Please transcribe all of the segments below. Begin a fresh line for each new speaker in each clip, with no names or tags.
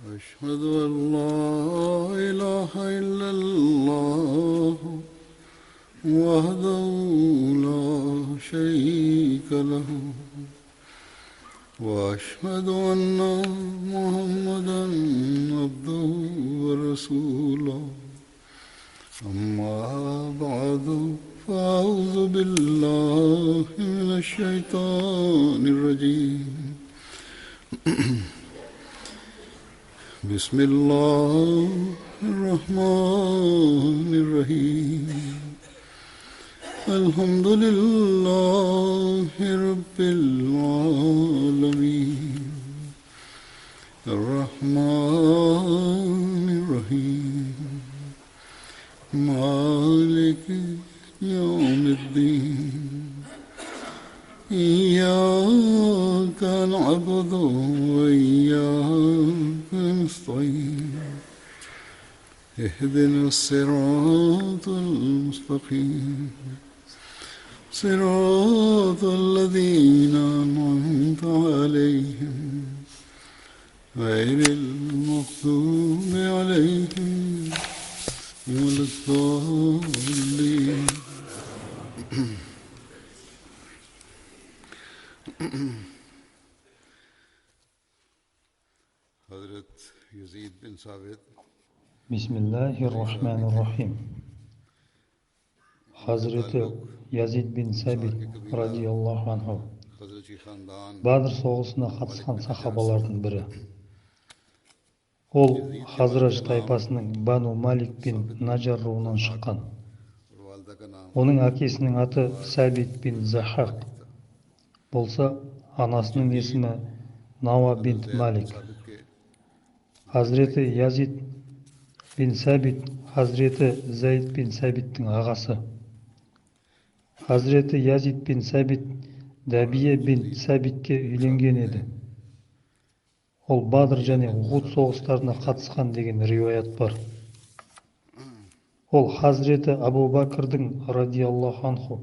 أشهد أن لا إله إلا الله وحده لا شريك له وأشهد أن محمدا عبده ورسوله أما بعد فأعوذ بالله من الشيطان الرجيم بسم الله الرحمن الرحيم الحمد لله رب العالمين الرحمن الرحيم مالك يوم الدين إياك نعبد وإياك نستعين اهدنا الصراط المستقيم صراط الذين أنعمت عليهم غير المغضوب عليهم ولا الضالين. حضرت يزيد بن ثابت.
Бисмиллахир-рахманир-рахим. Хазреті Язид бин Сәбит радиаллаху анху Бадр соғысына қатысқан сахабалардың бірі. Ол Хазраж тайпасының Бану Малик бин Наджар руынан шыққан. Оның әкесінің аты Сәбит бин Захақ болса, анасының есімі Науа бинт Малик. Хазреті Язид бин Сәбит Хазреті Зайд бин Сәбиттің ағасы. Хазреті Язид бин Сәбит Дәбие бин Сәбитке үйленген еді. Ол Бадр және Ухуд соғыстарына қатысқан деген риуаят бар. Ол Хазреті Абу Бәкірдің радиаллаху анху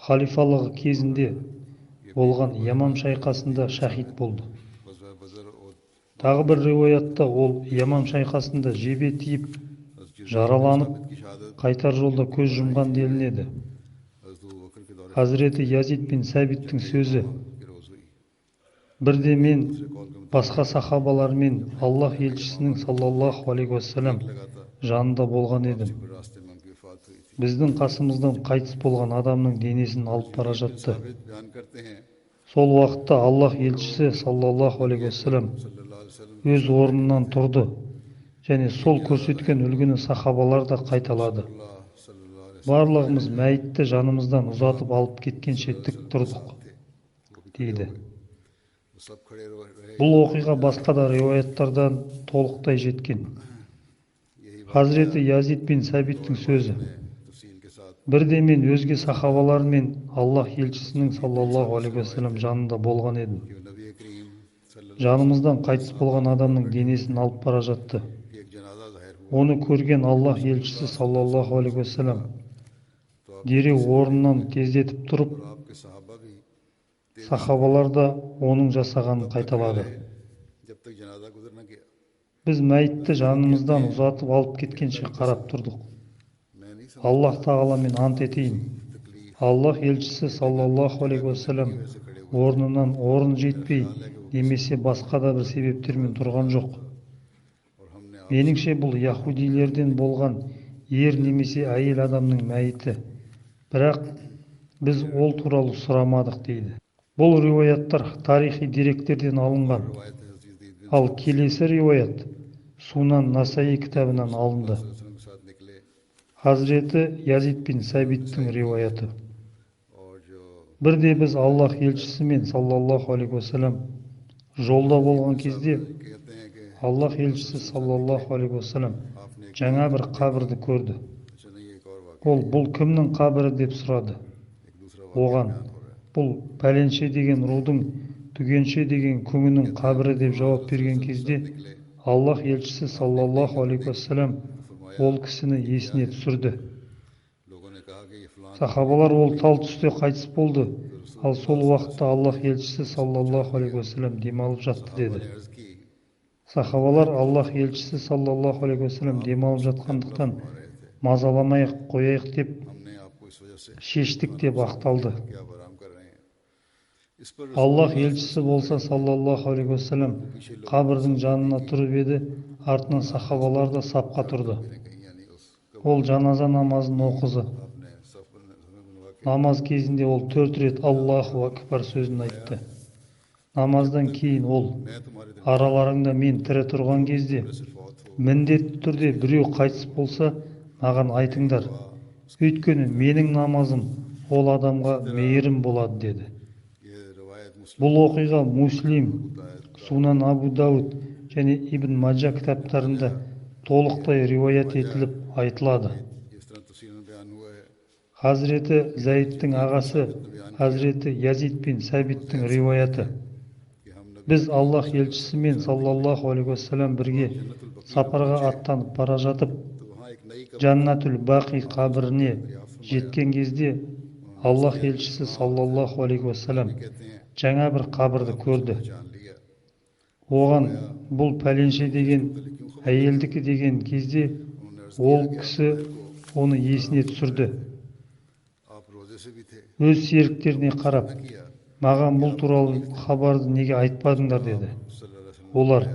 халифалығы кезінде болған Ямам шайқасында шахид болды. Тағы бір риуаятта ол Ямам шайқасында жебе тиіп, жараланып, қайтар жолда көз жұмған делінеді. Хазреті Язид бин Сәбиттің сөзі: бірде мен басқа сахабалармен Аллах елшісінің саллаллаху алейхи уассалам жанында болған едім. Біздің қасымыздан қайтыс болған адамның денесін алып бара жатты. Сол уақытта Аллах елшісі саллаллаху алейхи уассалам өз орнынан тұрды және сол көрсеткен үлгіні сахабалар да қайталады. Барлығымыз мәйітті жанымыздан ұзатып алып кеткенше тік тұрдық, дейді. Бұл оқиға басқа да риуаяттардан толықтай жеткен. Хазреті Язид бин Сәбиттің сөзі: бірде мен өзге сахабалармен Аллах елшісінің саллаллаху алейхи уассалам жанында болған едім. Жанымыздан қайтыс болған адамның денесін алып бара жатты. Оны көрген Аллах елшісі саллаллаху алейхи уассалам дереу орнынан тездетіп тұрып, сахабалар да оның жасағанын қайталады. Біз мәйітті жанымыздан ұзатып алып кеткенше қарап тұрдық. Аллах тағаламен ант етейін, Аллах елшісі саллаллаху алейхи уассалам орнынан орын жетпей немесе басқа да бір себептермен тұрған жоқ. Меніңше, бұл яхудилерден болған ер немесе әйел адамның мәйіті. Бірақ біз ол туралы сұрамадық, дейді. Бұл риуаяттар тарихи деректерден алынған. Ал келесі риуаят Сунан Насаи кітабынан алынды. Хазреті Язид бин Сәбиттің риуаяты. Бірде біз Аллах елшісімен саллаллаху алейхи уассалам жолда болған кезде Аллах елшісі саллаллаху алейхи уассалам жаңа бір қабірді көрді. Ол бұл кімнің қабірі деп сұрады. Оған бұл пәленше деген рудың түгенше деген күңінің қабірі деп жауап берген кезде Аллах елшісі саллаллаху алейхи уассалам ол кісіні есіне түсірді. Сахабалар ол тал түсте қайтыс болды, ал сол уақытта Аллах елшісі саллаллаху алейхи уассалам демалып жатты деді. Сахабалар Аллах елшісі саллаллаху алейхи уассалам демалып жатқандықтан мазаламай қояйық деп шештік деп ақталды. Аллах елшісі болса саллаллаху алейхи уассалам қабірдің жанына тұрып еді, артынан сахабалар да сапқа тұрды. Ол жаназа намазын оқызы. Намаз кезінде ол 4 рет Аллаху акбар сөзін айтты. Намаздан кейін ол араларыңда мен тірі тұрған кезде міндетті түрде біреу қайтыс болса маған айтыңдар, өйткені менің намазым ол адамға мейірім болады деді. Бұл оқиға Муслим, Сунан Абу Дауд және Ибн Мажа кітаптарында толықтай риуаят етіліп айтылады. Хазіреті Зайдтың ағасы Хазіреті Язид бин Сәбиттің риуаяты. Біз Аллах елшісімен саллаллаху алейхи уассалам бірге сапарға аттанып бара жатып, Жаннатул Бақи қабіріне жеткен кезде Аллах елшісі саллаллаху алейхи уассалам жаңа бір қабірді көрді. Оған бұл пәленше деген әйелдікі деген кезде ол кісі оны есіне түсірді. Өз серіктеріне қарап, маған бұл туралы хабарды неге айтпадыңдар деді. Олар,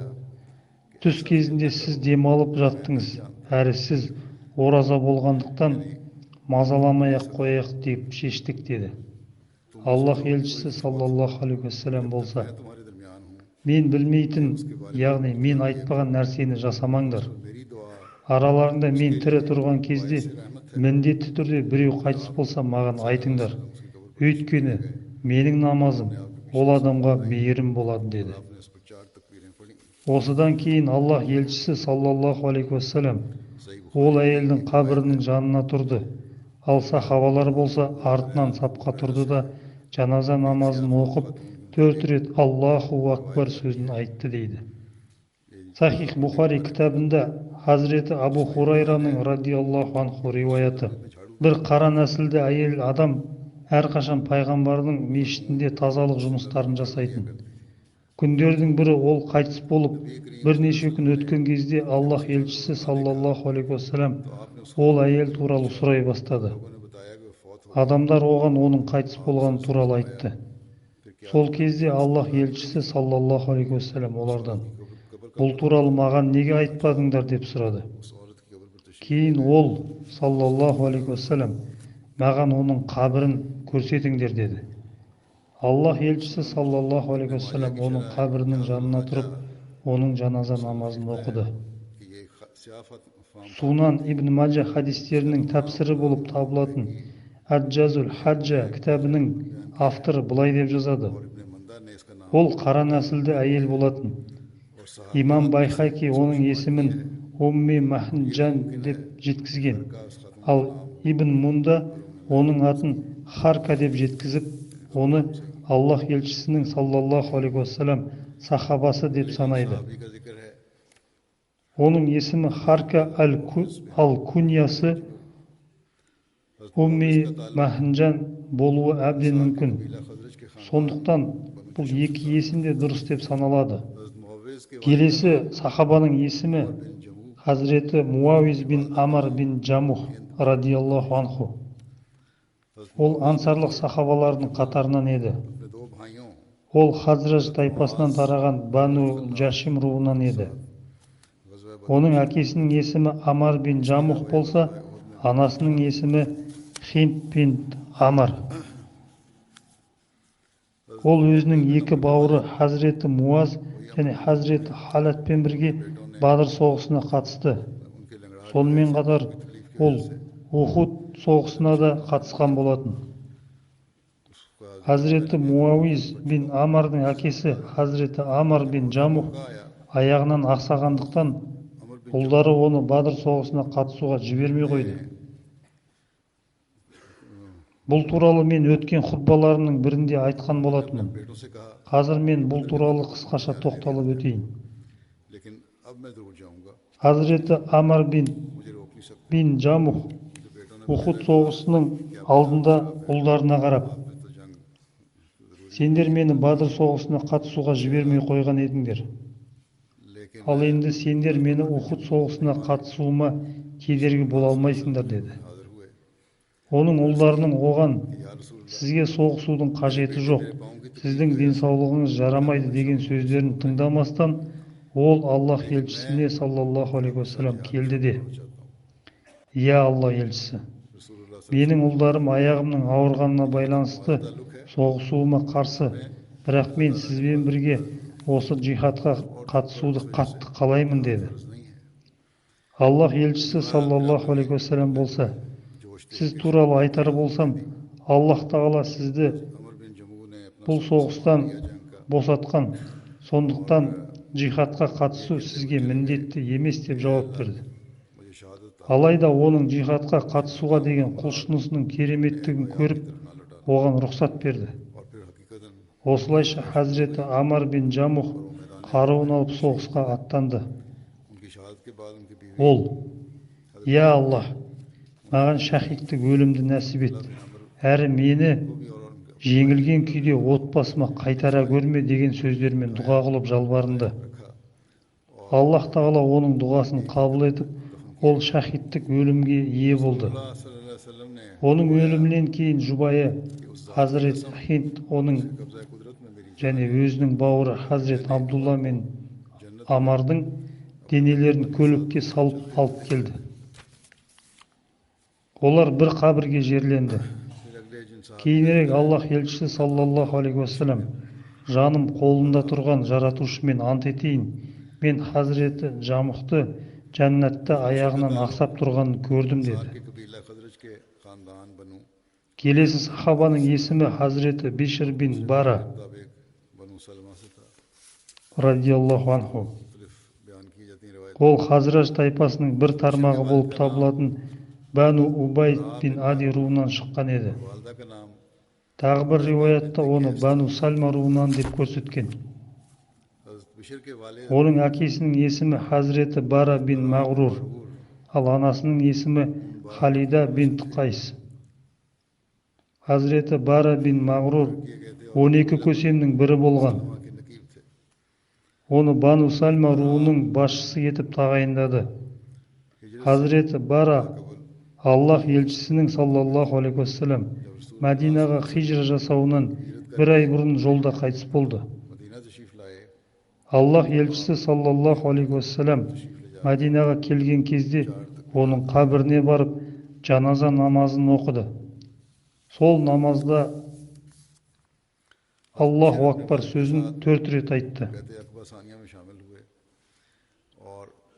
түс кезінде сіз демалып жаттыңыз, әрі сіз ораза болғандықтан мазаламай-ақ қояйық деп шештік деді. Аллах елшісі саллаллаху алейхи уассалам болса, мен білмейтін, яғни мен айтпаған нәрсені жасамаңдар. Араларында мен тірі тұрған кезде міндетті түрде біреу қайтыс болса маған айтыңдар, өйткені менің намазым ол адамға мейірім болады деді. Осыдан кейін Аллах елшісі саллаллаху алейхи уассалам ол әйелдің қабірінің жанына тұрды, ал сахабалар болса артынан сапқа тұрды да жаназа намазын оқып 4 рет Аллаху акбар сөзін айтты дейді. Сахих Бухари кітабында Хазіреті Абу Хурайраның радиаллаху анху риуаяты. Бір қара нәсілді әйел адам әрқашан пайғамбардың мешітінде тазалық жұмыстарын жасайтын. Күндердің бірі ол қайтыс болып, бірнеше күн өткен кезде Аллах елшісі саллаллаху алейхи уассалам ол әйел туралы сұрай бастады. Адамдар оған оның қайтыс болғаны туралы айтты. Сол кезде Аллах елшісі саллаллаху алейхи уассалам олардан бұл туралы маған неге айтпадыңдар деп сұрады. Кейін ол саллаллаху алейхи уассалам маған оның қабірін көрсетіңдер деді. Аллах елшісі саллаллаху алейхи уассалам оның қабірінің жанына тұрып, оның жаназа намазын оқыды. Сунан Ибн Мажа хадистерінің тәпсірі болып табылатын Аджазул Хаджа кітабының авторы былай деп жазады. Ол қара нәсілді әйел болатын. Имам Байхаки оның есімін Умми Махнджан деп жеткізген. Ал Ибн Мунда оның атын Харка деп жеткізіп, оны Аллах елшісінің саллаллаху алейхи уассалам сахабасы деп санайды. Оның есімі Харка, ал куниясы Умми Махнджан болуы әбден мүмкін. Сондықтан бұл екі есім де дұрыс деп саналады. Келесі сахабаның есімі Хазіреті Муауиз бин Амар бин Джамух радиаллаху анху. Ол ансарлық сахабалардың қатарынан еді. Ол Хазраж тайпасынан тараған Бану Джашим руынан еді. Оның әкесінің есімі Амар бин Джамух болса, анасының есімі Хинд бин Амар. Ол өзінің екі бауыры Хазіреті Муаз және Хазіреті Халатпен бірге Бадр соғысына қатысты. Сонымен қатар ол Ухуд соғысына да қатысқан болатын. Хазіреті Муауиз бин Амардың әкесі Хазіреті Амар бин Джамух аяғынан ақсағандықтан ұлдары оны Бадр соғысына қатысуға жібермей қойды. Бұл туралы мен өткен хутбаларымның бірінде айтқан болатынмын. Қазір мен бұл туралы қысқаша тоқталып өтейін. Хазіреті Амар бин Джамух Ухуд соғысының алдында ұлдарына қарап, сендер мені Бадр соғысына қатысуға жібермей қойған едіңдер. Ал енді сендер мені Ухуд соғысына қатысуыма кедергі бола алмайсыңдар, деді. Оның ұлдарының оған: сізге соғысудың қажеті жоқ, сіздің денсаулығыңыз жарамайды деген сөздерін тыңдамастан, ол Аллах елшісіне саллаллаху алейхи уассалам келді де: «Я Алла елшісі, менің ұлдарым аяғымның ауырғанына байланысты соғысуыма қарсы, бірақ мен сізбен бірге осы джихадқа қатысуды қатты қалаймын», деді. Аллах елшісі саллаллаху алейхи уассалам болса: «Сіз туралы айтар болсам, Аллах тағала сізді бұл соғыстан босатқан, сондықтан джихадқа қатысу сізге міндетті емес», деп жауап берді. Алайда оның джихадқа қатысуға деген құлшынысының кереметтігін көріп, оған рұқсат берді. Осылайша хазіреті Амар бин Жамух қаруын алып соғысқа аттанды. Ол: «Я Аллах, маған шахидтік өлімді нәсіп ет, әрі мені жеңілген күйде отбасыма қайтара көрме», деген сөздермен дұға қылып жалбарынды. Аллах тағала оның дұғасын қабыл етіп, ол шахидтік өлімге ие болды. Оның өлімінен кейін жұбайы Хазірет Хинд оның және өзінің бауыры Хазірет Абдулла мен Амардың денелерін көлікке салып алып келді. Олар бір қабірге жерленді. Кейінірек Аллах елшісі саллаллаху алейхи уассалам: «Жаным қолында тұрған жаратушымен ант етейін, мен Хазіреті Жамухты жәннатта аяғынан ақсап тұрғанын көрдім», деді. Келесі сахабаның есімі Хазіреті Бишр бин Бара радиаллаху анху. Ол Хазраж тайпасының бір тармағы болып табылатын Бану Убайд бин Ади руынан шыққан еді. Тағы бір риwаятта оны Бану Сальма руынан деп көрсеткен. Оның әкесінің есімі Хазіреті Бара бин Мағрур, ал анасының есімі Халида бинт Қайс. Хазіреті Бара бин Мағрур 12 көсемнің бірі болған. Оны Бану Сальма руының басшысы етіп тағайындады. Хазіреті Бара Аллах елшісінің саллаллаху алейхи уассалам Мәдинаға хижра жасауынан бір ай бұрын жолда қайтыс болды. Аллах елшісі саллаллаху алейхи уассалам Мәдинаға келген кезде оның қабіріне барып жаназа намазын оқыды. Сол намазда Аллаху акбар сөзін 4 рет айтты.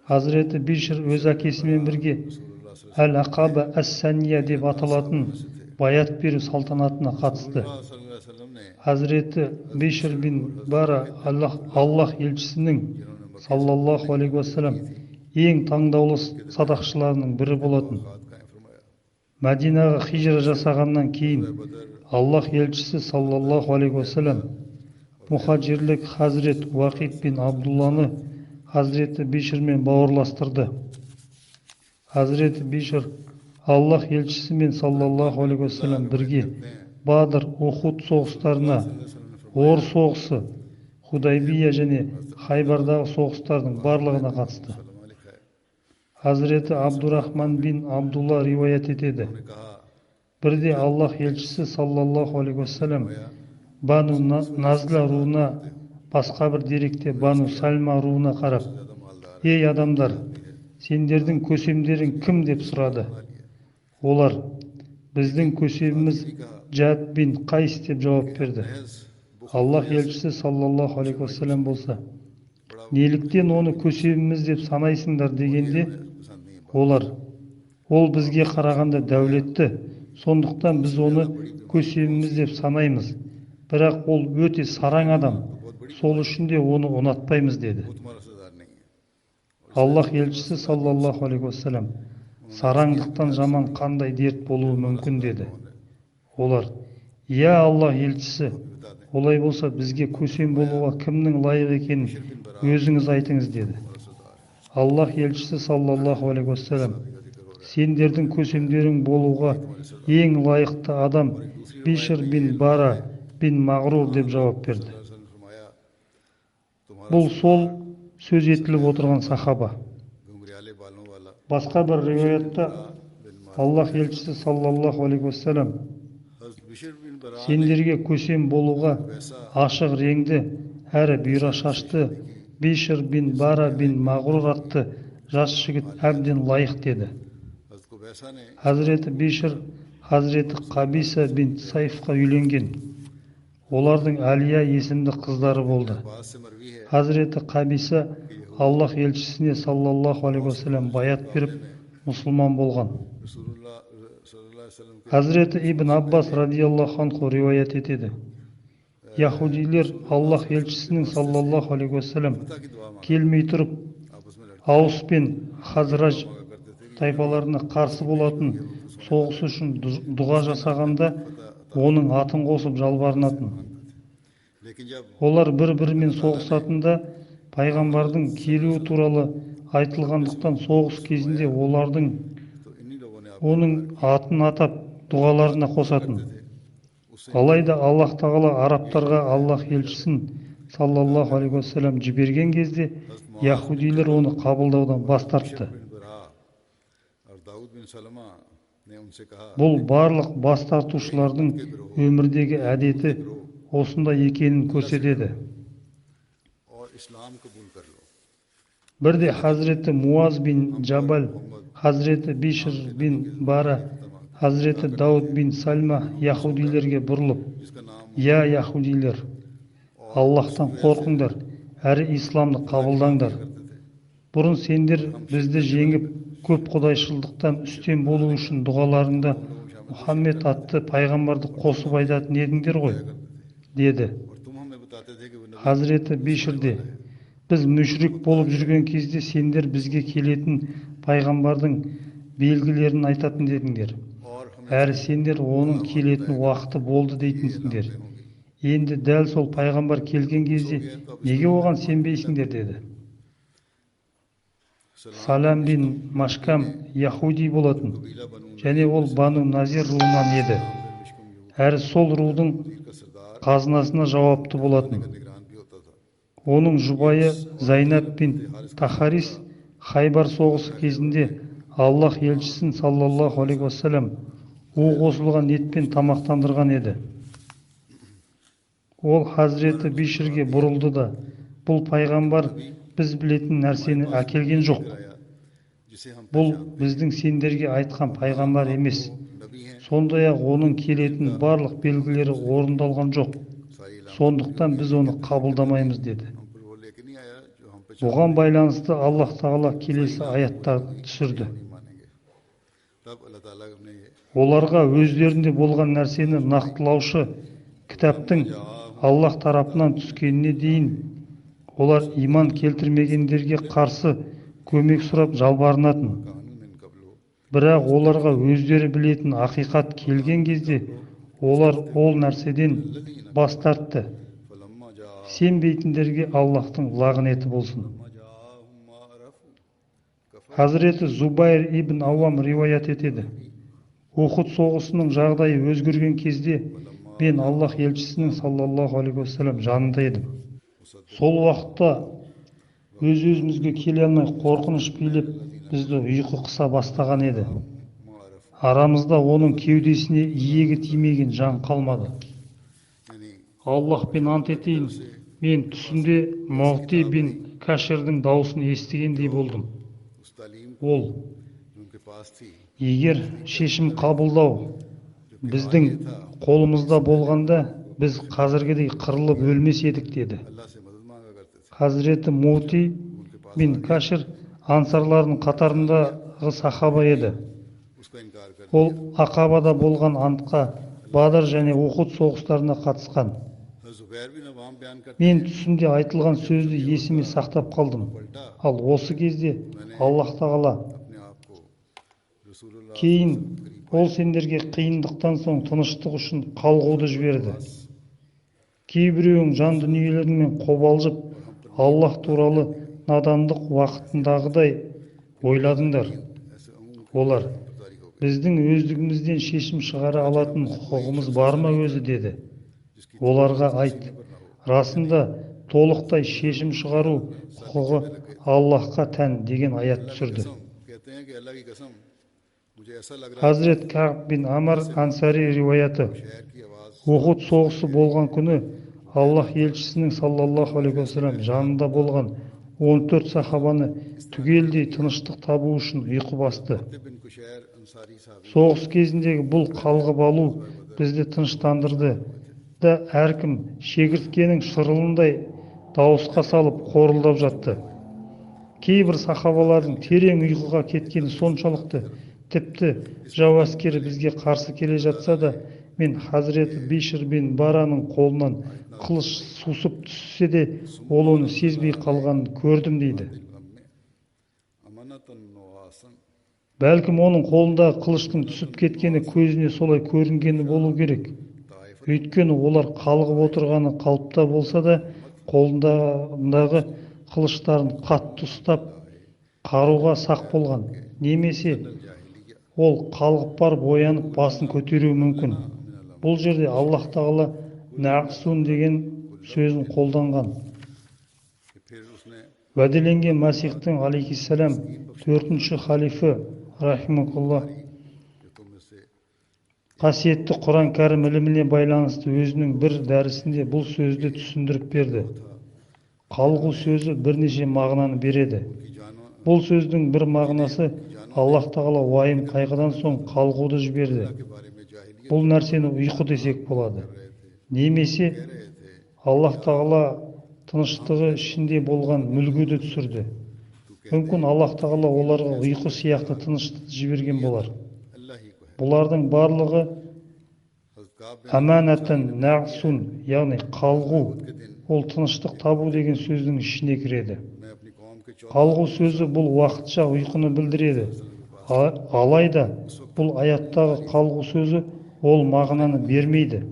Хазіреті Бишр өз әкесімен бірге Әл-Ақаба әс-Сәния деп аталатын баят беру салтанатына қатысты. Хазіреті Бишр бин Бара Аллах елшісінің саллаллаху алейхи уассалам ең таңдаулы садақшыларының бірі болатын. Мәдинаға хижра жасағаннан кейін Аллах елшісі саллаллаху алейхи уассалам мұхаджирлік Хазірет Уақид бин Абдулланы Хазіреті Бишрмен бауырластырды. Хазіреті Бишр Аллах елшісімен саллаллаху алейхи уассалам бірге Бадр, Ухуд соғыстарына, Ор соғысы, Худайбия және Хайбардағы соғыстардың барлығына қатысты. Хазіреті Абдурахман бин Абдулла риwаят етеді. Бірде Аллах елшісі саллаллаху алейхи уассалам Бану Назла руына, басқа бір деректе Бану Сальма руына қарап: «Ей адамдар, сендердің көсемдерің кім?» деп сұрады. Олар: «Біздің көсеміміз Жад бин Қайс», деп жауап берді. Аллах елшісі саллаллаху алейхи уассалам болса: «Неліктен оны көсеміміз деп санайсыңдар?» дегенде, олар: «Ол бізге қарағанда дәулетті, сондықтан біз оны көсеміміз деп санаймыз, бірақ ол өте сараң адам, сол үшін де оны ұнатпаймыз», деді. Аллах елшісі саллаллаху алейхи уассалам: «Сараңдықтан жаман қандай дерт болуы мүмкін?» деді. Олар: «Я Аллах елшісі, олай болса бізге көсем болуға кімнің лайық екенін өзіңіз айтыңыз», деді. Аллах елшісі саллаллаху алейхи уассалам: «Сендердің көсемдерің болуға ең лайықты адам Бишр бин Бара бин Мағрур», деп жауап берді. Бұл сол сөз етіліп отырған сахаба. Басқа бір риwаятта Аллах елшісі саллаллаху алейхи уассалам сендерге көсем болуға ашық реңді әрі бұйра шашты Бишр бин Бара бин Мағрур атты жас жігіт әбден лайық деді. Хазіреті Бишр Хазіреті Қабиса бин Сайфқа үйленген. Олардың Алия есімді қыздары болды. Хазіреті Қабиса Аллах елшісіне саллаллаху алейхи уассалам баят беріп, мұсылман болған. Хазіреті Ибн Аббас радиаллаху анху риwаят етеді. Яхудилер Аллах елшісінің саллаллаху алейхи уассалам келмей тұрып, Аус пен Хазраж тайпаларына қарсы болатын соғыс үшін дұға жасағанда, оның атын қосып жалбарынатын. Олар бір-бірімен соғысатында пайғамбардың келуі туралы айтылғандықтан соғыс кезінде олардың оның атын атап дұғаларына қосатын. Алайда Аллах тағала арабтарға Аллах елшісін саллаллаху алейхи уассалам жіберген кезде яхудилер оны қабылдаудан бас тартты. Бұл барлық бас тартушылардың өмірдегі әдеті осындай екенін көрсетеді. Бірде Хазіреті Муаз бин Жабал, Хазіреті Бишр бин Бара, Хазіреті Дауд бин Сальма яхудилерге бұрылып, «Я яхудилер, Аллахтан қорқыңдар, әрі исламды қабылдаңдар. Бұрын сендер бізді жеңіп, көп құдайшылдықтан үстем болу үшін дұғаларыңда Мұхаммед атты пайғамбарды қосып айтатын едіңдер ғой», деді. Хазіреті Бишр де, біз мүшрик болып жүрген кезде сендер бізге келетін пайғамбардың белгілерін айтатын дедіңдер. Әрі сендер оның келетін уақыты болды дейтінсіңдер. Енді дәл сол пайғамбар келген кезде неге оған сенбейсіңдер, деді. Салам бин Машкам яхуди болатын, және ол Бану Назир руынан еді. Әрі сол рудың қазынасына жауапты болатын. Оның жұбайы Зайнаб бин Тахарис Хайбар соғысы кезінде Аллах елшісін саллаллаху алейхи уассалам у қосылған етпен тамақтандырған еді. Ол Хазіреті Бишрге бұрылды да, бұл пайғамбар біз білетін нәрсені әкелген жоқ. Бұл біздің сендерге айтқан пайғамбар емес. Сондай-ақ оның келетін барлық белгілері орындалған жоқ. Сондықтан біз оны қабылдамаймыз, деді. Бұған байланысты Аллах тағала келесі аяттар түсірді. Оларға өздерінде болған нәрсені нақтылаушы кітаптың Аллах тарапынан түскеніне дейін олар иман келтірмегендерге қарсы көмек сұрап жалбарынатын. Бірақ оларға өздері білетін ақиқат келген кезде олар ол нәрседен бас тартты. Сенбейтіндерге Аллахтың лағнеті болсын. Хазіреті Зубайр ибн Ауам риwаят етеді. Ухуд соғысының жағдайы өзгерген кезде мен Аллах елшісінің саллаллаху алейхи уассалам жанында едім. Сол уақытта өз-өзімізге келе алмай қорқыныш билеп бізді ұйқы қыса бастаған еді. Арамызда оның кеудесіне иегі тимеген жан қалмады. Аллахпен ант етейін, мен түсімде Муғти бин Каширдің даусын естігендей болдым. Ол, егер шешім қабылдау біздің қолымызда болғанда, біз қазіргідей қырылып өлмес едік, деді. Хазіреті Муғти бин Кашир ансарлардың қатарындағы сахаба еді. Ол Ақабада болған антқа, Бадр және Ухуд соғыстарына қатысқан. Мен түсімде айтылған сөзді есіме сақтап қалдым. Ал осы кезде Аллах тағала кейін ол сендерге қиындықтан соң тыныштық үшін қалғуды жіберді. Кейбіреуің жан дүниелеріңмен қобалжып, Аллах туралы надандық уақытындағыдай ойладыңдар. Олар, біздің өздігімізден шешім шығара алатын құқығымыз бар ма өзі, деді. Оларға айт, расында Толықтай шешім шығару құқығы Аллаһқа тән деген аят түсірді. Хазірет Кағб бин Амар Ансари риуаяты. Ухуд соғысы болған күні Аллаһ елшісінің саллаллаху алейхи уассалам жанында болған 14 сахабаны түгелдей тыныштық табу үшін ұйқы басты. Соғыс кезіндегі бұл қалғып алу бізді тыныштандырды да, әркім шегірткенің шырылындай дауысқа салып қорылдап жатты. Кейбір сахабалардың терең ұйқыға кеткені соншалықты, тіпті жау әскері бізге қарсы келе жатса да, мен Хазіреті Бишр бин Бараның қолынан қылыш сусып түссе де, ол оны сезбей қалғанын көрдім дейді. Бәлкім оның қолындағы қылыштың түсіп кеткені көзіне солай көрінгені болу керек. Өйткені олар қалғып отырғаны қалыпта болса да, қолындағы қылыштарын қатты ұстап, қаруға сақ болған. Немесе ол қалғып барып оянып басын көтеруі мүмкін. Бұл жерде Аллаһ тағала нәқсун деген сөзін қолданған. Уәделенген Мәсихтің алейхиссалам 4-ші халифі рахимакуллах қасиетті Құран кәрім іліміне байланысты өзінің бір дәрісінде бұл сөзді түсіндіріп берді. Қалғу сөзі бірнеше мағынаны береді. Бұл сөздің бір мағынасы Аллаһ тағала уайым қайғыдан соң қалғуды жіберді. Бұл нәрсені ұйқы десек болады. Немесе Аллаһ тағала тыныштығы ішінде болған мүлгуді түсірді. Мүмкін Аллаһ тағала оларға ұйқы сияқты тыныштықты жіберген болар. Бұлардың барлығы аманатан нәғсун, яғни қалғу, ол тыныштық табу деген сөздің ішіне кіреді. Қалғу сөзі бұл уақытша ұйқыны білдіреді. Алайда бұл аяттағы қалғу сөзі ол мағынаны бермейді.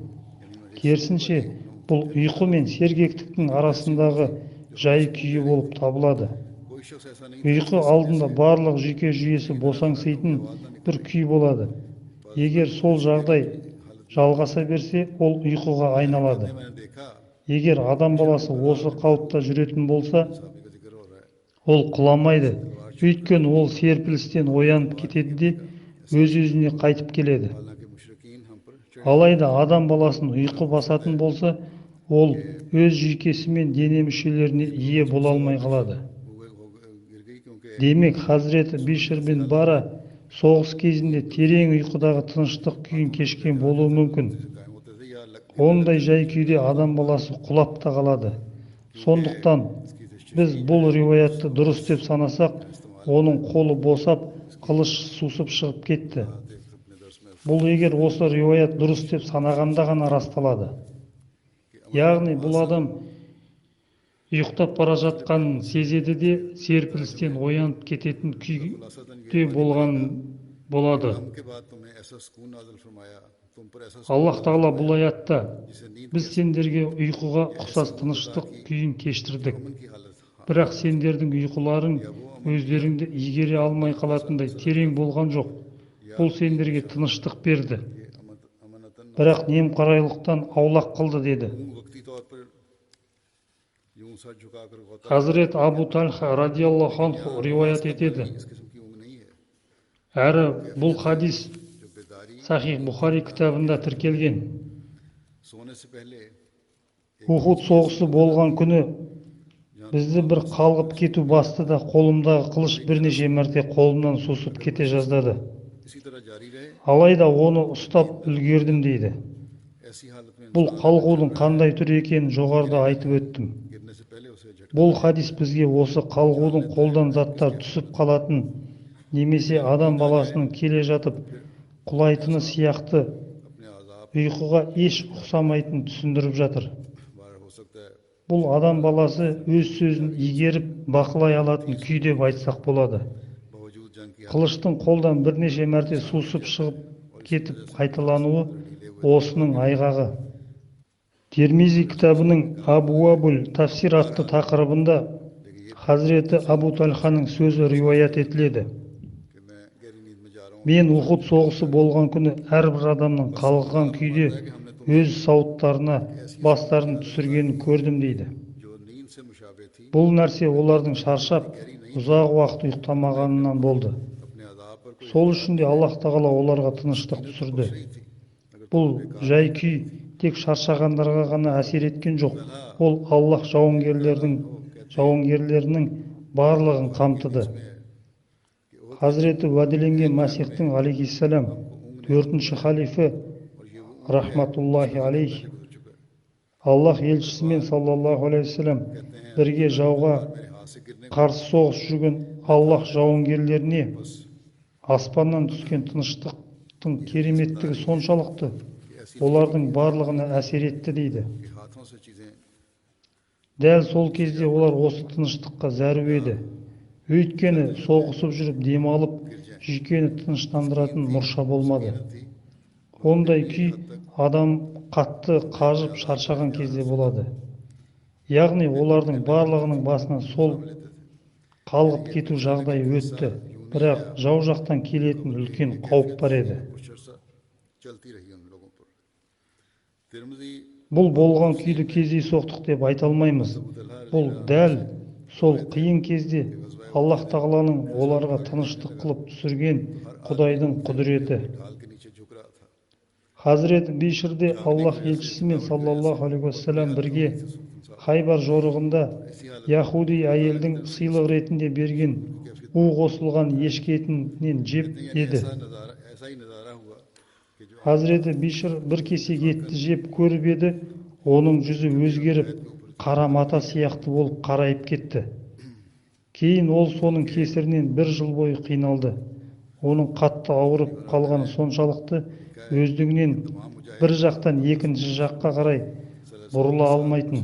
Керісінше, бұл ұйқы мен сергектіктің арасындағы жай күйі болып табылады. Ұйқы алдында барлық жүйке жүйесі босаңситын бір күй болады. Егер сол жағдай жалғаса берсе, ол ұйқыға айналады. Егер адам баласы осы қалыпта жүретін болса, ол құламайды. Өйткені ол серпілістен оянып кетеді де, өз-өзіне қайтып келеді. Алайда адам баласын ұйқы басатын болса, ол өз жүйкесі мен дене мүшелеріне ие бола алмай қалады. Демек, Хазіреті Бишр бин Бара соғыс кезінде терең ұйқыдағы тыныштық күйін кешкен болуы мүмкін. Ондай жай күйде адам баласы құлап та қалады. Сондықтан біз бұл риуаятты дұрыс деп санасақ, оның қолы босап, қылыш сусып шығып кетті. Бұл егер осы риуаят дұрыс деп санағанда ғана расталады. Яғни бұл адам ұйықтап бара жатқанын сезеді де, серпілістен оянып кететін күйде болған болады. Аллаһ тағала бұл аятта біз сендерге ұйқыға ұқсас тыныштық күйін кештірдік. Бірақ сендердің ұйқыларың өздеріңді игере алмай қалатындай терең болған жоқ. Бұл сендерге тыныштық берді. Бірақ немқұрайлықтан аулақ қылды деді. Хазірет Абу Тальха радиаллаху анху риуаят етеді. Әрі бұл хадис Сахих Бұхари кітабында тіркелген. Ухуд соғысы болған күні бізді бір қалғып кету басты да, қолымдағы қылыш бірнеше мәрте қолымнан сусып кете жаздады. Алайда оны ұстап үлгердім дейді. Бұл қалғудың қандай түрі екенін жоғарыда айтып өттім. Бұл хадис бізге осы қалғудың қолдан заттар түсіп қалатын немесе адам баласының келе жатып құлайтыны сияқты ұйқыға еш ұқсамайтынын түсіндіріп жатыр. Бұл адам баласы өз сөзін игеріп бақылай алатын күй деп айтсақ болады. Қылыштың қолдан бірнеше мәрте сусып шығып кетіп қайталануы осының айғағы. Термизи кітабының Абуабул Тафсир атты тақырыбында Хазіреті Абу Тальханың сөзі риуаят етіледі. Мен Ухуд соғысы болған күні әрбір адамның қалғыған күйде өз сауыттарына бастарын түсіргенін көрдім дейді. Бұл нәрсе олардың шаршап, ұзақ уақыт ұйықтамағанынан болды. Сол үшін де Аллах тағала оларға тыныштық түсірді. Бұл жай күй тек шаршағандарға ғана әсер еткен жоқ. Ол Аллах жауынгерлерінің барлығын қамтыды. Хазіреті уәделенген Мәсихтің алейхиссалам 4-ші халифі рахматуллахи алейх Аллах елшісімен саллаллаху алейхи уассалам бірге жауға қарсы соғыс жүрген Аллах жауынгерлеріне аспаннан түскен тыныштықтың кереметтігі соншалықты олардың барлығына әсер етті дейді. Дәл сол кезде олар осы тыныштыққа зәру еді. Өйткені соғысып жүріп демалып, жүйкені тыныштандыратын мұрша болмады. Ондай күй адам қатты қажып шаршаған кезде болады. Яғни олардың барлығының басынан сол қалғып кету жағдайы өтті. Бірақ жау жақтан келетін үлкен қауіп бар еді. Бұл болған күйді кездейсоқтық деп айта алмаймыз. Бұл дәл сол қиын кезде Аллах тағаланың оларға тыныштық қылып түсірген Құдайдың құдіреті. Хазірет Бишірде Аллах елшісімен саллаллаху алейхи уассалам бірге Хайбар жорығында яхуди әйелдің сыйлық ретінде берген у қосылған ешкі етінен жеп еді. Хазіреті Бишір бір кесек етті жеп көріп еді, оның жүзі өзгеріп, қара мата сияқты болып қарайып кетті. Кейін ол соның кесірінен бір жыл бойы қиналды. Оның қатты ауырып қалғаны соншалықты өздігінен бір жақтан екінші жаққа қарай бұрыла алмайтын.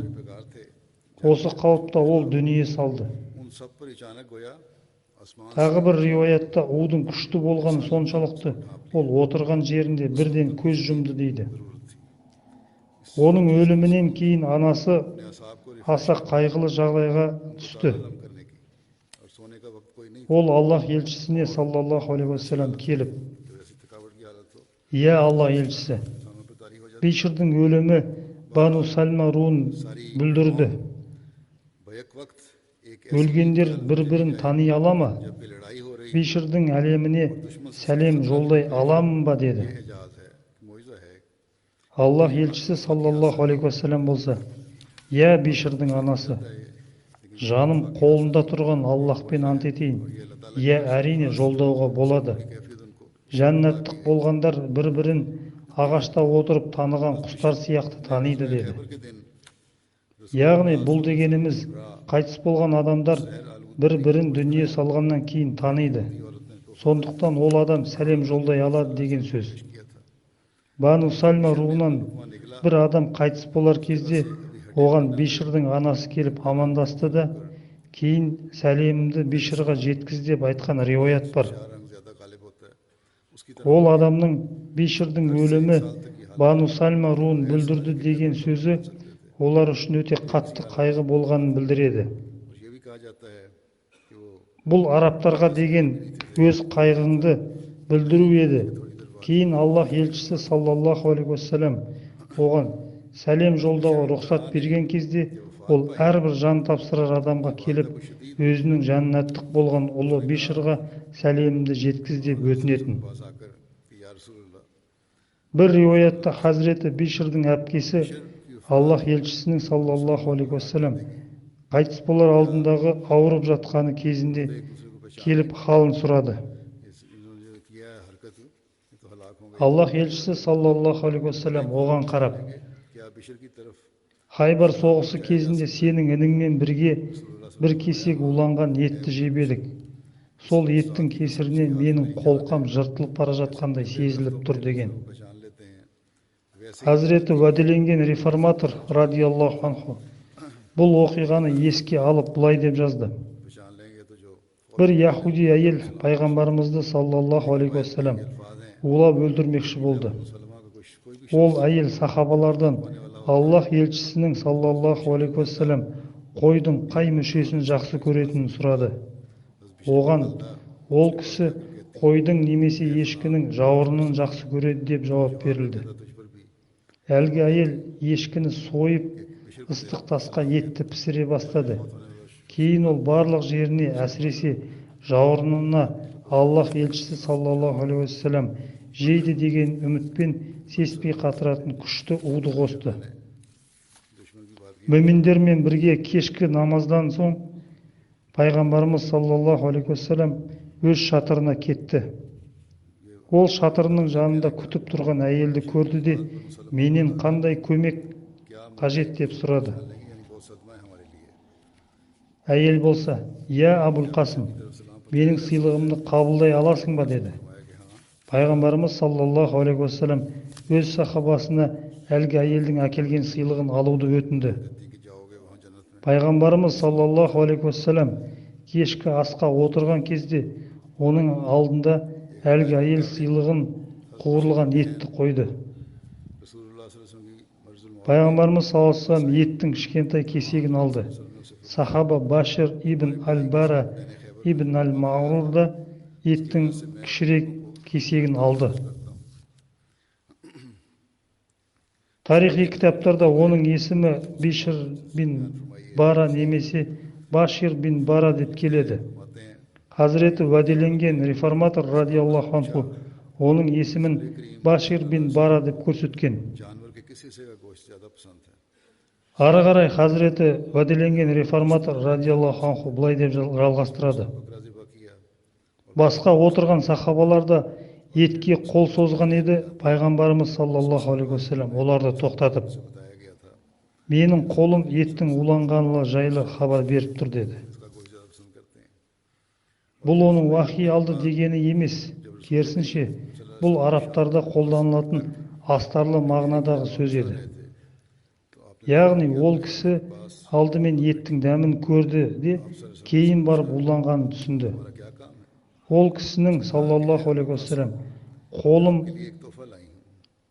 Осы қалыпта ол дүние салды. Тағы бір риуаятта удың күшті болғаны соншалықты ол отырған жерінде бірден көз жұмды дейді. Оның өлімінен кейін анасы аса қайғылы жағдайға түсті. Ол Аллах елшісіне саллаллаху алейхи уассалам келіп, «Иә, Аллах елшісі, Бишірдің өлімі Бану Сальма руын бүлдірді. Өлгендер бір-бірін тани ала ма? Бишірдің әлеміне сәлем жолдай аламын ба?» деді. Аллах елшісі саллаллаху алейхи уассалам болса, «Иә, Бишірдің анасы, жаным қолында тұрған Аллахпен ант етейін, иә, әрине жолдауға болады. Жәннаттық болғандар бір-бірін ағашта отырып таныған құстар сияқты таниды» деді. Яғни бұл дегеніміз қайтыс болған адамдар бір-бірін дүние салғаннан кейін таниды. Сондықтан ол адам сәлем жолдай алады деген сөз. Бану Сальма руынан бір адам қайтыс болар кезде оған Бишірдің анасы келіп амандасты да, кейін сәлемімді Бишірға жеткіз деп айтқан риуаят бар. Ол адамның Бишірдің өлімі Бану Сальма руын бүлдірді деген сөзі олар үшін өте қатты қайғы болғанын білдіреді. Бұл арабтарға деген өз қайғыңды білдіру еді. Кейін Аллах елшісі саллаллаху алейхи уассалам оған сәлем жолдауға рұқсат берген кезде, ол әрбір жан тапсырар адамға келіп, өзінің жәннаттық болған ұлы Бишірға сәлемімді жеткіз деп өтінетін. Бір риуаятта Хазіреті Бишірдің әпкесі Аллах елшісінің саллаллаху алейхи уассалам қайтыс болар алдындағы ауырып жатқаны кезінде келіп халын сұрады. Аллах елшісі саллаллаху алейхи уассалам оған қарап, «Хайбар соғысы кезінде сенің ініңмен бірге бір кесек уланған етті жеп едік. Сол еттің кесірінен менің қолқам жыртылып бара жатқандай сезіліп тұр» деген. Хазіреті уәделенген реформатор радиаллаху анху бұл оқиғаны еске алып былай деп жазды. Бір яхуди әйел пайғамбарымызды саллаллаху алейхи уассалам улап өлтірмекші болды. Ол әйел сахабалардан Аллах елшісінің саллаллаху алейхи уассалам қойдың қай мүшесін жақсы көретінін сұрады. Оған ол кісі қойдың немесе ешкінің жауырынын жақсы көреді деп жауап берілді. Әлгі әйел ешкіні сойып, ыстық тасқа етті пісіре бастады. Кейін ол барлық жеріне, әсіресе жауырынына Аллах елшісі саллаллаху алейхи уассалам жейді деген үмітпен сеспей қатыратын күшті уды қосты. Мүминдермен бірге кешкі намаздан соң пайғамбарымыз саллаллаху алейхи уассалам өз шатырына кетті. Ол шатырының жанында күтіп тұрған әйелді көрді де, менен қандай көмек қажет деп сұрады. Әйел болса, «Я Абул Қасым, менің сыйлығымды қабылдай аласың ба?» деді. Пайғамбарымыз саллаллаху алейхи уассалам өз сахабасына әлгі әйелдің әкелген сыйлығын алуды өтінді. Пайғамбарымыз саллаллаху алейхи уассалам кешкі асқа отырған кезде оның алдында әлгі әйел сыйлығын қуырылған етті қойды. Пайғамбарымыз саллаллаху алейхи уассалам еттің кішкентай кесегін алды. Сахаба Башир ибн аль-Бара ибн аль-Мағрур да еттің кішірек кесегін алды. Тарихи кітаптарда оның есімі Бишр бин Бара немесе Башир бин Бара деп келеді. Хазіреті уәделенген реформатор радиаллаху анху оның есімін Башир бин Бара деп көрсеткен. Ары қарай хазіреті уәделенген реформатор радиаллаху анху былай деп жалғастырады. Басқа отырған сахабалар да етке қол созған еді, пайғамбарымыз саллаллаху алейхи уассалам оларды тоқтатып, менің қолым еттің уланғаны жайлы хабар беріп тұр деді. Бұл оның уахи алды дегені емес, керісінше, бұл арабтарда қолданылатын астарлы мағынадағы сөз еді. Яғни ол кісі алдымен еттің дәмін көрді де, кейін барып уланғанын түсінді. Ол кісінің саллаллаху алейхи уассалам қолым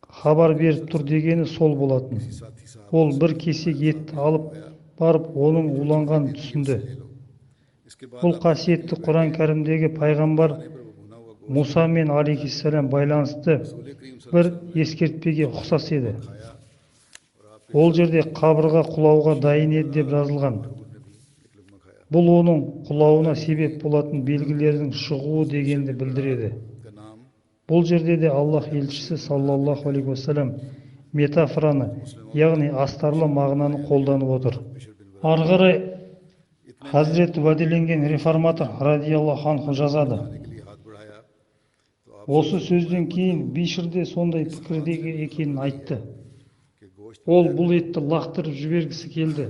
хабар беріп тұр дегені сол болатын. Ол бір кесек етті алып барып оның уланғанын түсінді. Бұл қасиетті Құран кәрімдегі пайғамбар Мұса мен алейхиссалам байланысты бір ескертпеге ұқсас еді. Ол жерде қабырға құлауға дайын еді деп жазылған. Бұл оның құлауына себеп болатын белгілердің шығуы дегенді білдіреді. Бұл жерде де Аллах елшісі саллаллаху алейхи уассалам метафораны, яғни астарлы мағынаны қолданып отыр. Ары қарай хазірет уәделенген реформатор радиаллаху анху жазады. Осы сөзден кейін Бишір де сондай пікірдегі екенін айтты. Ол бұл етті лақтырып жібергісі келді.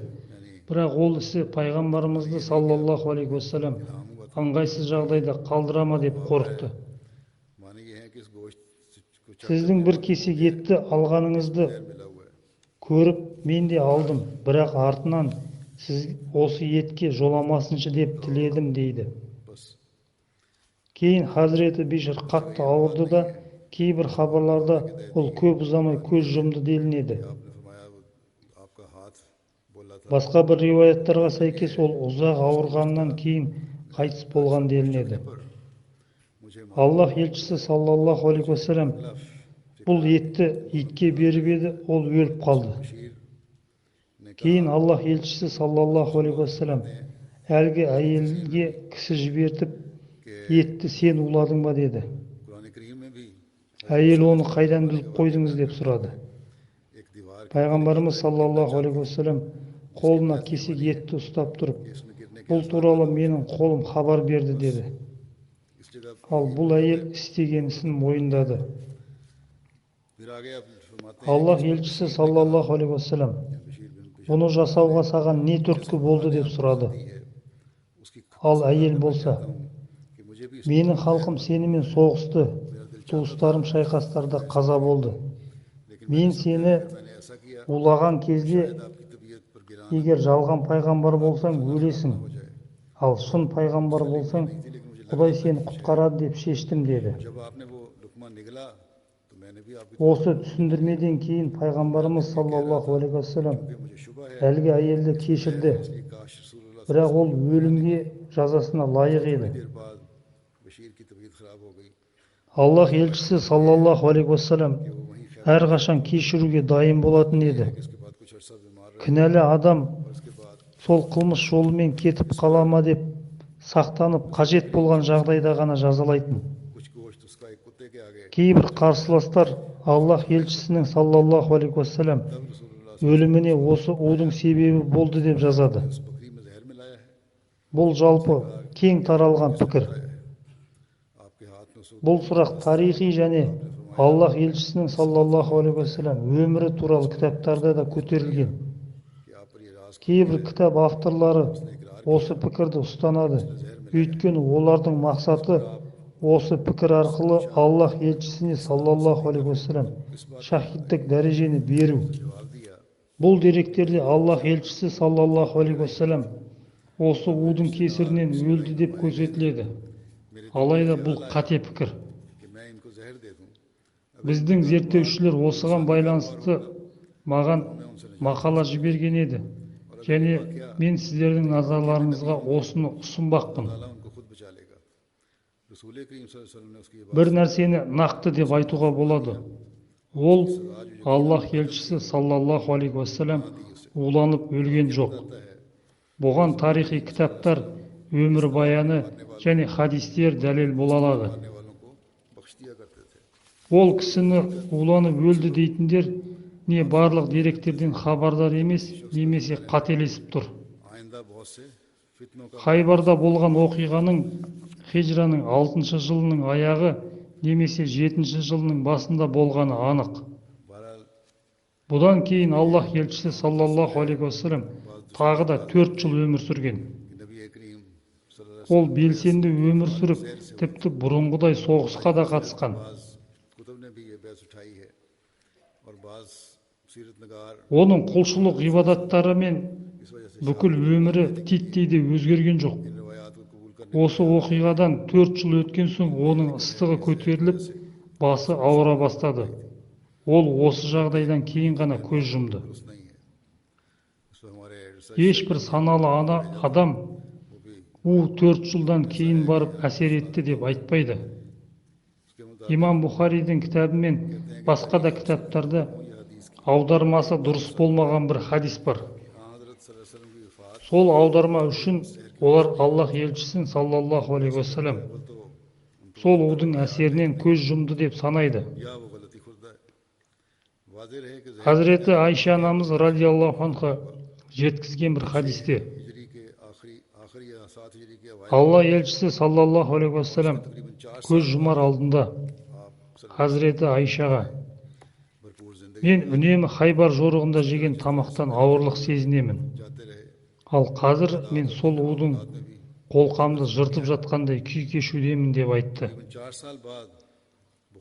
Бірақ ол ісі пайғамбарымызды саллаллаху алейхи уассалам ыңғайсыз жағдайда қалдырама деп қорықты. Сіздің бір кесек етті алғаныңызды көріп, мен де алдым, бірақ артынан сіз осы етке жоламасыншы деп тіледім дейді. Кейін хазіреті Бишір қатты ауырды да, кейбір хабарларда ол көп ұзамай көз жұмды делінеді. Басқа бір риуаяттарға сәйкес ол ұзақ ауырғаннан кейін қайтыс болған делінеді. Аллах елшісі саллаллаху алейхи уассалам бұл етті итке беріп еді, ол өліп қалды. Кейін Аллах елшісі саллаллаху алейхи уассалам әлгі әйелге кісі жібертіп, етті сен уладың ба деді. Әйел оны қайдан біліп қойдыңыз деп сұрады. Пайғамбарымыз саллаллаху алейхи уассалам қолына кесек етті ұстап тұрып, бұл туралы менің қолым хабар берді деді. Ал бұл әйел істеген ісін мойындады. Аллах елшісі саллаллаху алейхи уассалам бұны жасауға саған не түрткі болды деп сұрады. Ал әйел болса, менің халқым сенімен соғысты, туыстарым шайқастарда қаза болды. Мен сені улаған кезде, егер жалған пайғамбар болсаң, өлесің, ал шын пайғамбар болсаң, Құдай сені құтқарады деп шештім деді. Осы түсіндірмеден кейін пайғамбарымыз саллаллаху алейхи уассалам әлгі әйелді кешірді, бірақ ол өлімге жазасына лайық еді. Аллах елшісі саллаллаху алейхи уассалам әрқашан кешіруге дайын болатын еді. Кінәлі адам Сол қылмыс жолымен кетіп қала ма деп сақтанып, қажет болған жағдайда ғана жазалайтын. Кейбір қарсыластар Аллах елшісінің саллаллаху алейхи уассалам өліміне осы удың себебі болды деп жазады. Бұл жалпы кең таралған пікір. Бұл сұрақ тарихи және Аллах елшісінің саллаллаху алейхи уассалам өмірі туралы кітаптарда да көтерілген. Кейбір кітап авторлары осы пікірді ұстанады, өйткені олардың мақсаты осы пікір арқылы Аллах елшісіне саллаллаху алейхи уассалам шахидтік дәрежені беру. Бұл деректерде Аллах елшісі саллаллаху алейхи уассалам осы удың кесірінен өлді деп көрсетіледі. Алайда бұл қате пікір. Біздің зерттеушілер осыған байланысты маған мақала жіберген еді. Және мен сіздердің назарларыңызға осыны ұсынбақпын. Бір нәрсені нақты деп айтуға болады. Ол Аллах елшісі саллаллаху алейхи уассалам уланып өлген жоқ. Бұған тарихи кітаптар, өмірбаяны және хадистер дәлел бола алады. Ол кісіні уланып өлді дейтіндер не барлық деректерден хабардар емес, немесе қателесіп тұр. Хайбарда болған оқиғаның хижраның 6 жылының аяғы немесе 7 жылының басында болғаны анық. Бұдан кейін Аллах елшісі саллаллаху алейхи уассалам тағы да 4 жыл өмір сүрген. Ол белсенді өмір сүріп, тіпті бұрынғыдай соғысқа да қатысқан. Оның құлшылық ғибадаттары мен бүкіл өмірі титтей де өзгерген жоқ. Осы оқиғадан 4 жыл өткен соң оның ыстығы көтеріліп, басы ауыра бастады. Ол осы жағдайдан кейін ғана көз жұмды. Ешбір саналы адам у 4 жылдан кейін барып әсер етті деп айтпайды. Имам Бухаридің кітабы мен басқа да кітаптарда аудармасы дұрыс болмаған бір хадис бар. Сол аударма үшін олар Аллах елшісін саллаллаху алейхи уассалам сол удың әсерінен көз жұмды деп санайды. Хазіреті Айша анамыз радиаллаху анха жеткізген бір хадисте Алла елшісі саллаллаху алейхи уассалам көз жұмар алдында Хазіреті Айшаға: мен үнемі Хайбар жорығында жеген тамақтан ауырлық сезінемін. Ал қазір мен сол удың қолқамды жыртып жатқандай күй кешудемін деп айтты.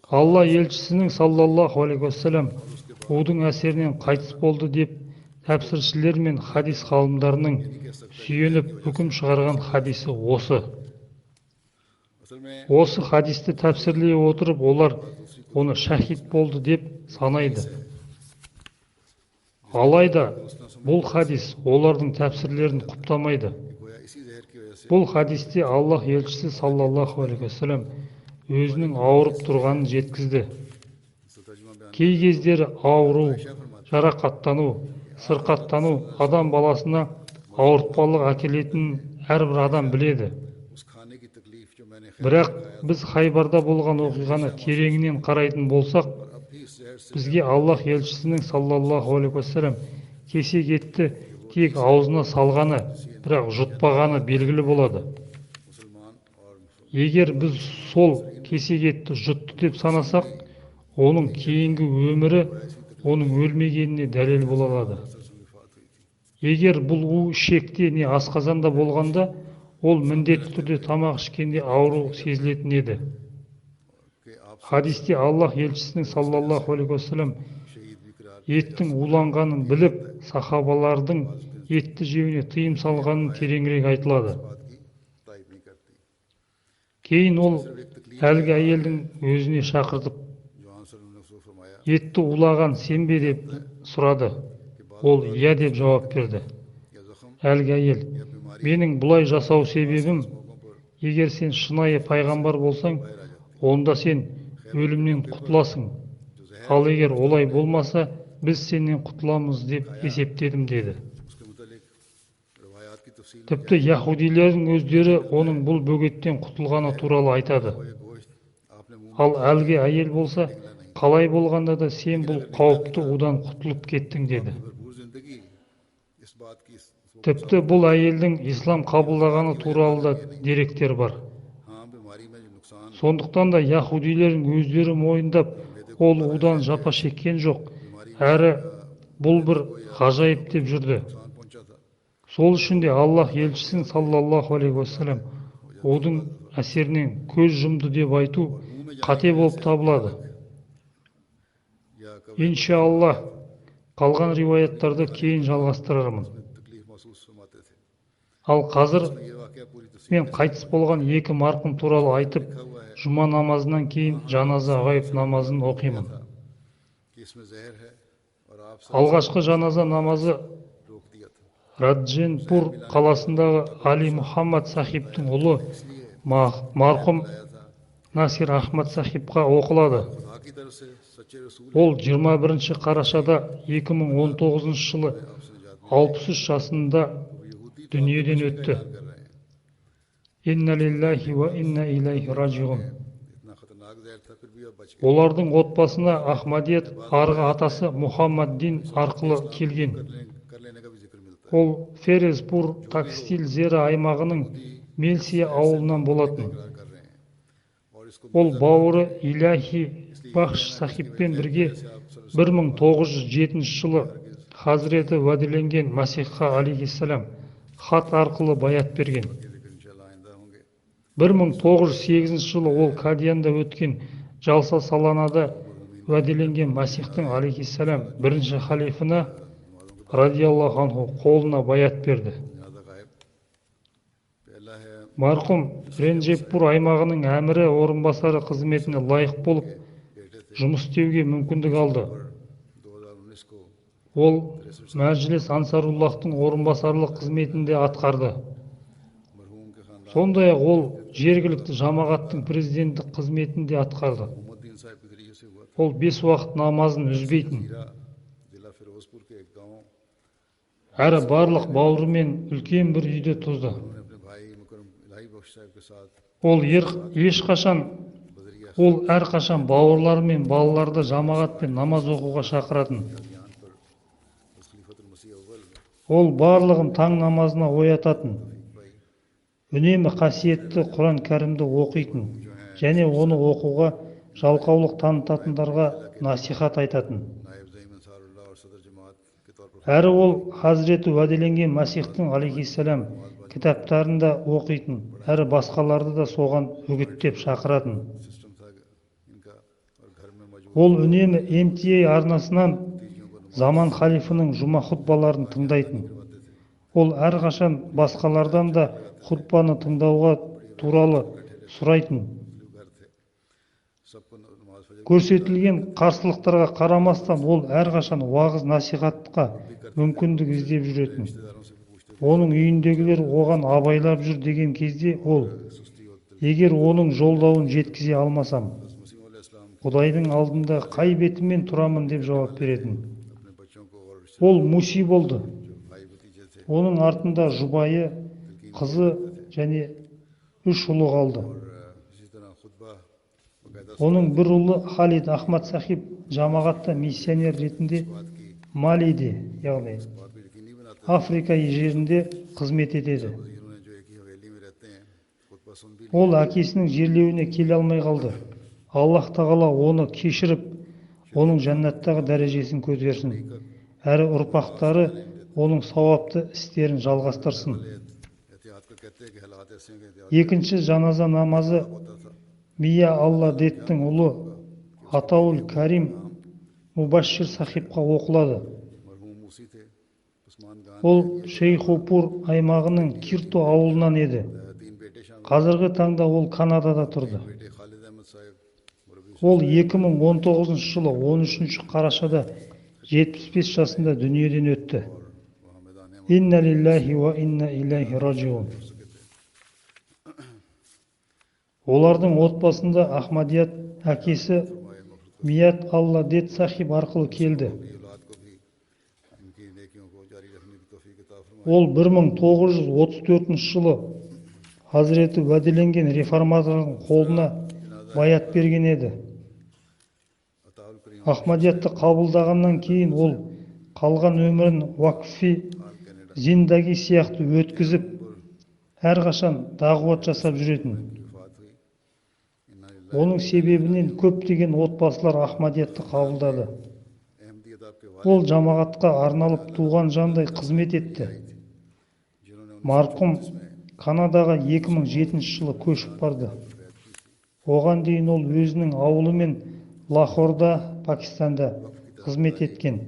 Алла елшісінің саллаллаху алейхи уассалам удың әсерінен қайтыс болды деп тәпсіршілер мен хадис ғалымдарының сүйеніп үкім шығарған хадисі осы. Осы хадисті тәпсірлей отырып, олар оны шахид болды деп санайды. Алайда бұл хадис олардың тәпсірлерін құптамайды. Бұл хадисте Аллах елшісі саллаллаху алейхи уассалам өзінің ауырып тұрғанын жеткізді. Кей кездері ауру, жарақаттану, сырқаттану адам баласына ауыртпалық әкелетінін әрбір адам біледі. Бірақ біз Хайбарда болған оқиғаны тереңінен қарайтын болсақ, бізге Аллах елшісінің саллаллаху алейхи уассалам кесек етті тек аузына салғаны, бірақ жұтпағаны белгілі болады. Егер біз сол кесек етті жұтты деп санасақ, оның кейінгі өмірі оның өлмегеніне дәлел бола алады. Егер бұл у ішекте не асқазанда болғанда, ол міндетті түрде тамақ ішкенде ауру сезілетін еді. Хадисте Аллах елшісінің саллаллаху алейхи уассалам еттің уланғанын біліп, сахабалардың етті жеуіне тыйым салғанын тереңірек айтылады. Кейін ол әлгі әйелдің өзіне шақыртып, етті улаған сен бе деп сұрады. Ол иә деп жауап берді. Әлгі әйел: менің бұлай жасау себебім, егер сен шынайы пайғамбар болсаң, онда сен өлімнен құтыласың. Ал егер олай болмаса, біз сенен құтыламыз деп есептедім деді. Тіпті яһудилердің өздері оның бұл бөгеттен құтылғаны туралы айтады. Ал әлгі әйел болса, қалай болғанда да сен бұл қауіпті удан құтылып кеттің деді. Тіпті бұл әйелдің ислам қабылдағаны туралы да деректер бар. Сондықтан да яһудилердің өздері мойындап, ол удан жапа шеккен жоқ, әрі бұл бір ғажайып деп жүрді. Сол үшін де Аллах елшісін саллаллаху алейхи уассалам удың әсерінен көз жұмды деп айту қате болып табылады. Иншаллах, қалған риуаяттарды кейін жалғастырармын. Ал қазір мен қайтыс болған екі марқұм туралы айтып, жұма намазынан кейін жаназа ғайып намазын оқимын. Алғашқы жаназа намазы Радженпур қаласындағы Али Мұхаммад Сахибтің ұлы марқұм Насир Ахмад Сахибқа оқылады. Ол 21 қарашада 2019 жылы 63 жасында дүниеден өтті. Инна лиллахи ва инна илайхи раджиғун. Олардың отбасына Ахмадиет арғы атасы Мұхаммаддин арқылы келген. Ол Ферезпур текстиль зера аймағының Мелсия ауылынан болатын. Ол бауыры Илахи Бахш Сахибпен бірге 1907 жылы Хазіреті уәделенген Масихқа алейхиссалам хат арқылы баят берген. 1908 жылы ол Кадиянда өткен Жалса Саланада уәделенген Масихтың алейхиссалам бірінші халифына радиаллаху анху қолына баят берді. Марқұм Ренджеппур аймағының әмірі орынбасары қызметіне лайық болып жұмыс істеуге мүмкіндік алды. Ол Мәжіліс Ансаруллахтың орынбасарлық қызметінде атқарды. Сондай-ақ ол жергілікті жамағаттың президенттік қызметінде атқарды. Ол 5 уақыт намазын үзбейтін. Әрі барлық бауырымен үлкен бір үйде тұрды. Ол әрқашан бауырлары мен балаларды жамағатпен намаз оқуға шақыратын. Ол барлығын таң намазына оятатын. Үнемі қасиетті Құран кәрімді оқитын және оны оқуға жалқаулық танытатындарға насихат айтатын. Әрі ол Хазіреті уәделенген Масихтың алейхиссалам кітаптарын да оқитын, әрі басқаларды да соған үгіттеп шақыратын. Ол үнемі MTA арнасынан заман халифының жұма хутбаларын тыңдайтын. Ол әрқашан басқалардан да хутбаны тыңдауға туралы сұрайтын. Көрсетілген қарсылықтарға қарамастан ол әрқашан уағыз насихатқа мүмкіндік іздеп жүретін. Оның үйіндегілер оған абайлап жүр деген кезде ол, егер оның жолдауын жеткізе алмасам, Құдайдың алдында қай бетіммен тұрамын деп жауап беретін. Ол муси болды. Оның артында жұбайы, қызы және 3 ұлы қалды. Оның бір ұлы Халид Ахмад Сахиб жамағатта миссионер ретінде Малиде, яғни Африка жерінде қызмет етеді. Ол әкесінің жерлеуіне келе алмай қалды. Аллах тағала оны кешіріп, оның жәннаттағы дәрежесін көтерсін. Әрі ұрпақтары оның сауапты істерін жалғастырсын. Екінші жаназа намазы Мия Алла Деттің ұлы Атаул Карим Мубашшир Сахибқа оқылады. Ол Шейхупур аймағының Кирто ауылынан еді. Қазіргі таңда ол Канадада тұрды. Ол 2019 жылы 13 қарашада 75 жасында дүниеден өтті. Инна лиллахи ва инна илайхи раджиун. Олардың отбасында Ахмадият әкесі Мият Алла Дет Сахиб арқылы келді. Ол 1934 жылы Хазіреті уәделенген реформатордың қолына баят берген еді. Ахмадиятты қабылдағаннан кейін ол қалған өмірін уақфи зиндаги сияқты өткізіп, әрқашан дағуат жасап жүретін. Оның себебінен көптеген отбасылар Ахмадиятты қабылдады. Ол жамағатқа арналып туған жандай қызмет етті. Марқұм Канадаға 2007 жылы көшіп барды. Оған дейін ол өзінің ауылымен Лахорда, Пакистанда қызмет еткен.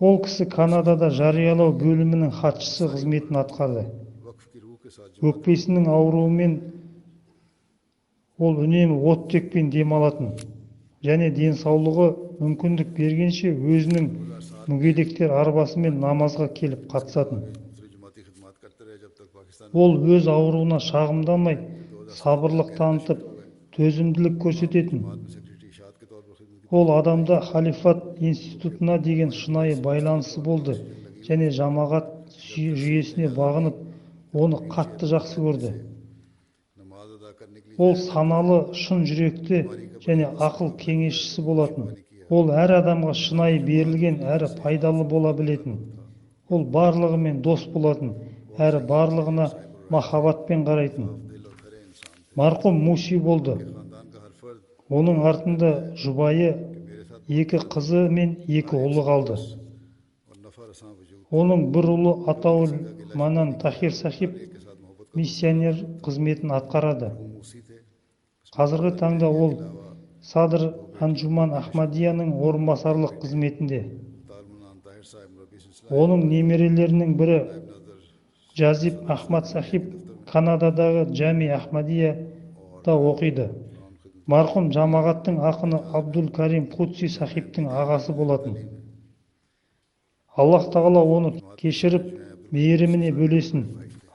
Ол кісі Канадада жариялау бөлімінің хатшысы қызметін атқарды. Өкпесінің ауруымен ол үнемі оттекпен демалатын және денсаулығы мүмкіндік бергенше өзінің мүгедектер арбасымен намазға келіп қатысатын. Ол өз ауруына шағымдамай, сабырлық танытып, төзімділік көрсететін. Ол адамда халифат институтына деген шынайы байланысы болды және жамағат жүйесіне бағынып, оны қатты жақсы көрді. Ол саналы, шын жүректі және ақыл кеңесшісі болатын. Ол әр адамға шынайы берілген әрі пайдалы бола білетін. Ол барлығымен дос болатын, әрі барлығына махаббатпен қарайтын. Марқұм Муси болды. Оның артында жұбайы, 2 қызы мен 2 ұлы қалды. Оның бір ұлы Атаул Манан Тахир Сахиб миссионер қызметін атқарады. Қазіргі таңда ол Садр Анжуман Ахмадияның орынбасарлық қызметінде. Оның немерелерінің бірі Жазиб Ахмад Сахиб Канададағы Джами Ахмадияда оқиды. Марқұм жамағаттың ақыны Абдул Карим Кутси Сахибтің ағасы болатын. Аллах тағала оны кешіріп, мейіріміне бөлесін.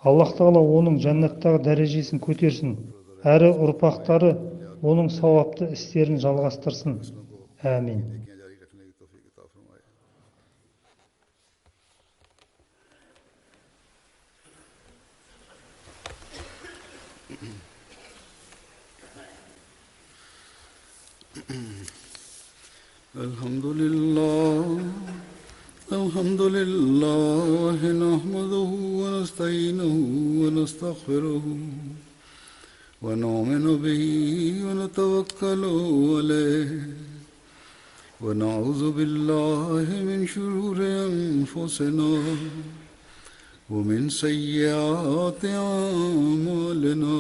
Аллах тағала оның жәннаттағы дәрежесін көтерсін. Әрі ұрпақтары оның сауапты істерін жалғастырсын. Әмин.
الحمد لله نحمده ونستعينه ونستغفره ونؤمن به ونتوكل عليه ونعوذ بالله من شرور أنفسنا ومن سيئات أعمالنا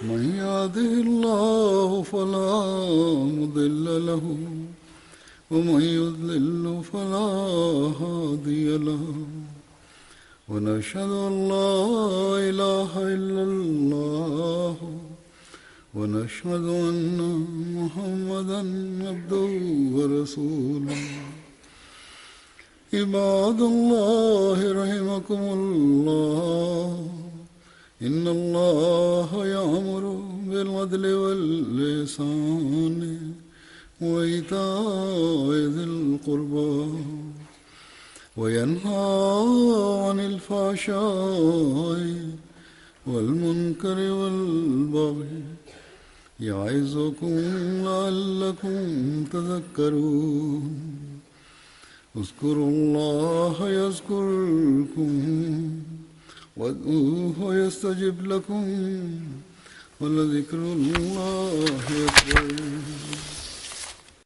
من يهده الله فلا مضل له ومن يضلل فلا هادي له ونشهد أن لا إله إلا الله ونشهد أن محمدا عبده ورسوله عباد الله رحمكم الله إن الله يأمر بالعدل والإحسان وإيتاء ذي القربى وينهى عن الفحشاء والمنكر والبغي يعظكم لعلكم تذكرون اذكروا الله يذكركم وادعوه يستجب لكم ولذكر الله أكبر.